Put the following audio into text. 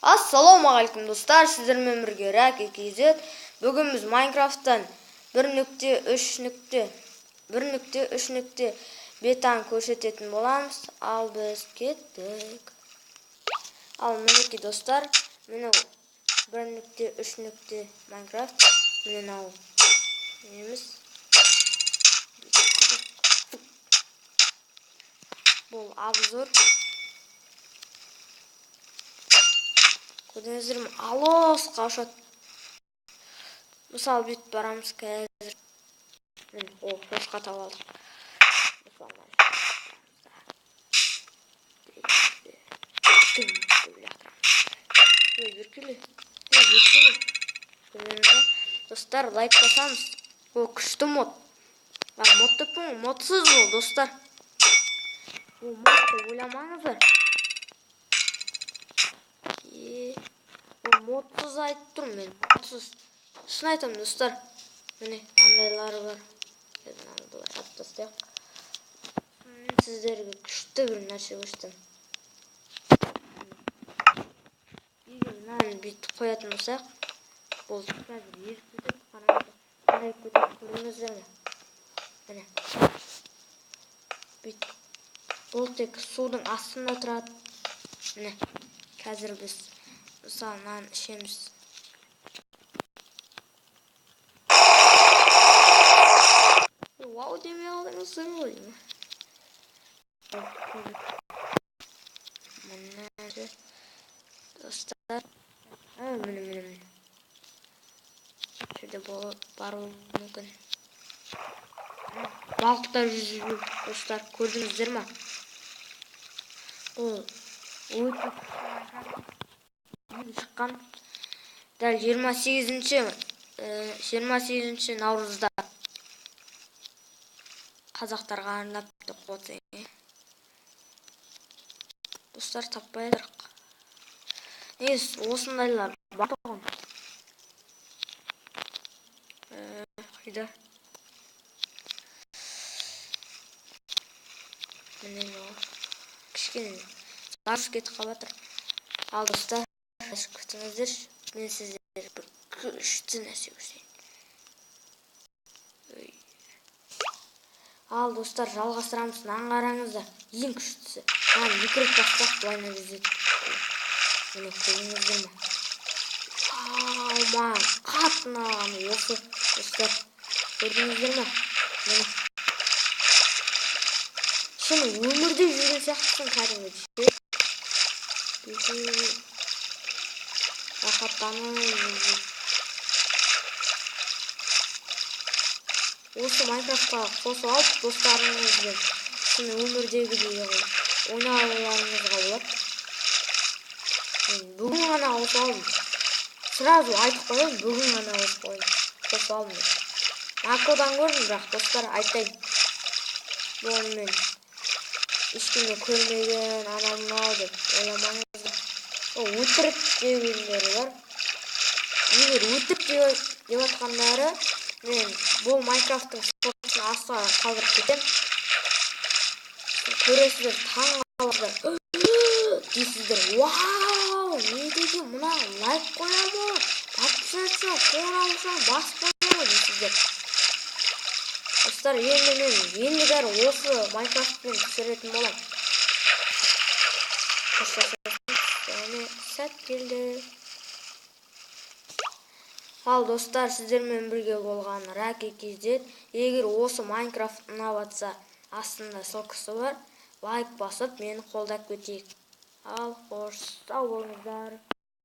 Ассалаумағалейкум достар, сіздермен бірге Раки KZ. Бүгін біз Майнкрафттан 1.3.1.3 бетаны көрсететін боламыз. Ал біз кеттік. Ал мінекей достар, міне 1.3 Майнкрафт, міне мынау неміз. Бұл обзор. Көрдіңіздер ме? Алысқа ұшады. Мысалы бүйтіп барамыз қазір. Міне, о, шошқа тауып алдық. Достар, лайк басамыз. О, күшті мод. А, мод деппін ғой, модсыз бұл, достар. Ол мод деп ойламаңыздар. Ол модсыз айтып тұрмын мен, модсыз. Шын айтамын, достар. Міне, андайлары бар. Мынаны былай алып тастайық. Мен сіздерге күшті бір нәрсе көрсетемін. Егер мынаны бүйтіп қоятын болсақ, бұл қазір еріп кетеді, қараңыздар. Қалай кетеді, көрдіңіздер ме? Міне. Бүйтіп. Бұл тек судың астында тұрады. Міне. Қазір біз мысалы мынаны ішеміз. Вау демей алдыңыздар ғой. Міне достар. Міне, міне, міне. Жерде баруы мүмкін. Балықтар жүзіп жүр, достар, көрдіңіздер ме? Ол өте шыққан дәл 28 наурызда қазақтарға арнап деп қойды. Достар, таппай жатырық. Негізі осындайлар бар тұғын. Қайда? Міне мынау. Кішкене жарыс кетіп қалып жатыр. Ал достар, күтіңіздерші, мен сіздерге бір күшті нәрсе көрсетейін. Ал достар, жалғастырамыз. Мынаны қараңыздар, ең күштісі. Мынаны екі рет бассақ, былайынан жүзеді. Міне, көрдіңіздер ме? Вау, маған қатты ұнағаны осы, достар. Көрдіңіздер ме? Міне. Шын өмірде жүрген сияқтысың кәдімгідей. Бүйтіп рахаттанып жүрген. Осы Майнкрафтқа қосып алып, достарыңызбен шын өмірдегідей қылып ойнауларыңызға болады. Мен бүгін ғана қосып алдым. Сразу айтып қояйын, бүгін ғана қосып қойдым. Қосып алдым мен. Накодан көрдім, бірақ достар айтайын. Бұл мен ешкімге көрмеген, анау мынау деп ойламаңыздар. Ол өтірік дегендері бар. Егер өтірік деп жатқандары, мен бұл Майнкрафттың фотосын астына қалдырып кетемін. Көресіздер, таң қаласыздар. Дейсіздер, вау, не деген мына лайк қоямын, подписаться, қоңырауша басып қоямын дейсіздер. Достар, енді мен енді бәрі осы Майнкрафтпен түсіретін боламын. Қоштасамын, сәт келді. Ал достар, сіздермен бірге болған Раки KZ. Егер осы Майнкрафт ұнап жатса, астында ссылкасы бар. Лайк басып, мені қолдап кетейік. Ал қош, сау болыңыздар.